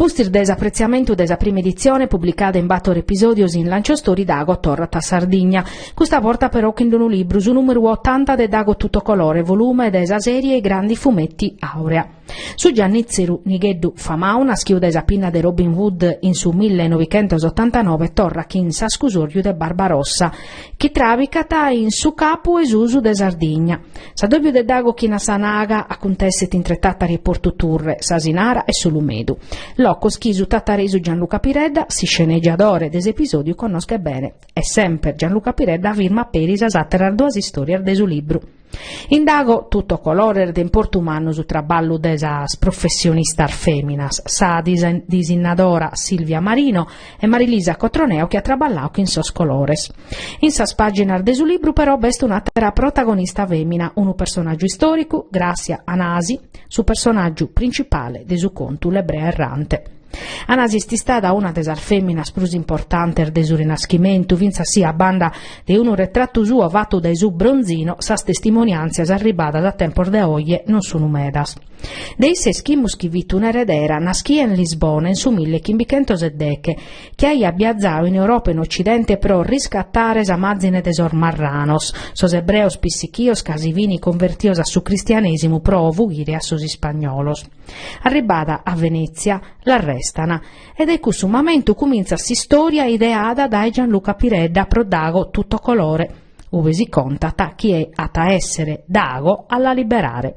pustis de s'apretziamentu de sa prima editzione publicada in bator episòdios in Lanciostory Dago torrat a Sardigna. Custa borta però chin unu libru, su nùmeru otanta de Dago Tuttocolore, volume de sa sèrie I grandi fumetti Aurea. Su giannìtzeru nigheddu famau, naschiu dae sa pinna de Robin Hood in su millenovichentosotantanoe, torrat chin s'ascusorju de Barbarossa, chi tràbicat in su capu 'e susu de Sardigna. S'addòbiu de Dago chin S'Anaga acuntesset intre Tàtari e Portu Turre, s'Asinara e S'Ulumedu, locos chi su tataresu Gianluca Piredda, s'iscenegiadore de s'episòdiu, connoschet bene. E semper Gianluca Piredda firmat peri sas àteras duas istòrias de su libru. In Dago tutto colore est de importu mannu su traballu de sas professionistas fèminas, sa disinnadora Silvia Marino e Marilisa Cotroneo chi at traballadu chin sos colores. In sas pàginas de su libru però b'est un'àtera protagonista fèmina, unu personàgiu istòricu, Gràssia Anasi, su personàgiu principale de su contu L'ebrea errante. Anasi est istada una de sas fèminas prus importantes de su Rinaschimentu, fintzas si a banda de unu retratu suo fatu dae su Bronzino, sas testimoniàntzias arribadas a tempos de oje non sunu medas. De issa ischimus chi fit un'eredera naschia in Lisbona in su millechimbichentosedeche, chi aiat biazadu in Europa e in Occidente pro riscatare sa màzine de sos marranos, sos ebreos pissichios ca si fin convertios a su cristianèsimu pro fughire a sos ispagnolos. Arribada a Venètzia, l'arrestan e dae cussu mamentu cumintzat s'istòria ideada dae Gianluca Piredda pro Dago Tutto Colore, ue si contat chie at a èssere Dago a la liberare.